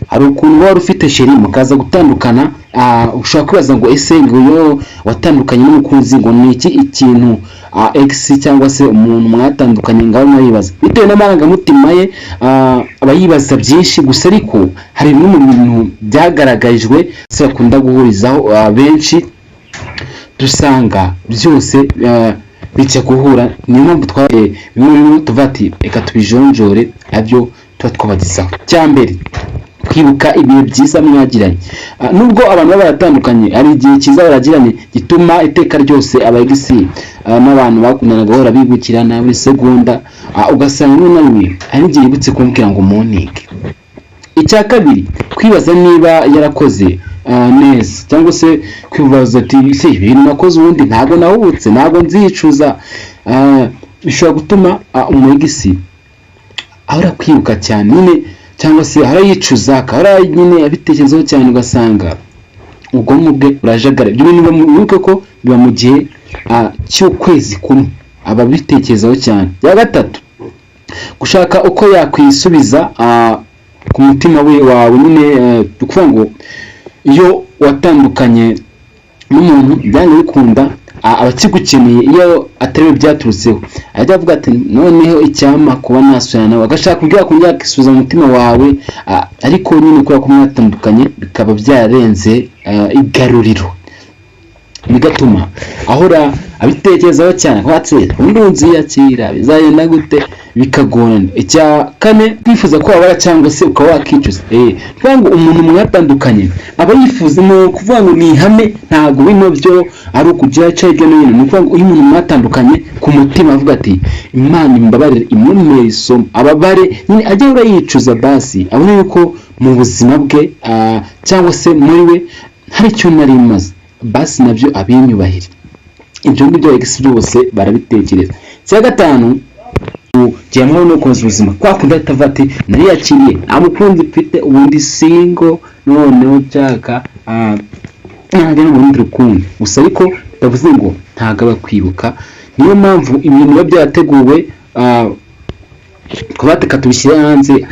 Hari ukuntu wari ufite chéri mukaza gutandukana. Ushobora kwibaza ngo: "Ese ngo iyo watandukanye n'umukunzi, ngo ni iki ikintu ex cyangwa se umuntu mwatandukanye ngaho mwayibaza?" Bitewe n'amarangamutima ye, aba yibaza byinshi. Gusa ariko hari bimwe mu bintu byagaragarijwe se bakunda guhurizaho benshi, dusanga byose bijya guhura. Niyo mpamvu twa bimwe bimwe tuvuga ati: "Reka tubijonjore," nabyo tuba twabagezaho. Cya mbere, kwibuka ibihe byiza mwagiranye. Nubwo abantu baba baratandukanye, hari igihe cyiza baragiranye gituma iteka ryose aba ex n'abantu bakundanaga bahora bibukirana buri segonda. Ugasanga rimwe na rimwe hari n'igihe yibutse kumubwira ngo munike. Icya kabiri, kwibaza niba yarakoze neza, cyangwa se kwibaza ati: "Ese ibintu nakoze ubundi ntabwo nahubutse, ntabwo nzicuza?" Bishobora gutuma umu ex ahora kwibuka cyane nyine, cyangwa se ahora yicuza, akahora nyine abitekerezaho cyane, ugasanga ubwonko bwe burajagara. Ibyo bintu wibuke ko biba mu gihe cy'ukwezi kumwe, aba abitekerezaho cyane. Icya gatatu, gushaka uko yakwisubiza ku mutima we wawe nyine. Ni ukuvuga ngo iyo watandukanye n'umuntu, byanga bikunda aba akigukeneye. Iyo atari we byaturutseho, ajya avuga ati: "Noneho icyampa kuba nasubirana nawe," agashaka uburyo yakongera akisubiza mu mutima wawe. Ariko nyine kubera ko mwatandukanye bikaba byararenze igaruriro, bigatuma ahora abitekerezaho cyane, akavuga ati: "Ubundi nziyakira bizagenda gute?" Bikagorana. Icya kane, kwifuza ko wabara cyangwa se ukaba wakicuza. Kuvuga ngo umuntu mwatandukanye aba yifuza, ni ukuvuga ngo ni ihame, ntabwo bino byo ari ukujya aca hirya no hino. Ni ukuvuga ngo iyo umuntu mwatandukanye, ku mutima avuga ati: "Imana imbabarire, imumere isomo," ababare nyine, ajya ahora yicuza, basi abone yuko mu buzima bwe cyangwa se muri we hari icyo nari maze, basi nabyo abinyubahire. Ibyo ngibyo ex byose barabitekereza. Icya gatanu, kugira amahoro no gukomeza ubuzima kwa kundi ahita avuga ati: "Nariyakiriye, nta mukunzi mfite, ubundi single, noneho nshaka ntajya no mu rundi rukundo." Gusa ariko bitavuze ngo ntabwo aba kwibuka. Niyo mpamvu ibintu biba byarateguwe, twaba reka tubishyire hanze.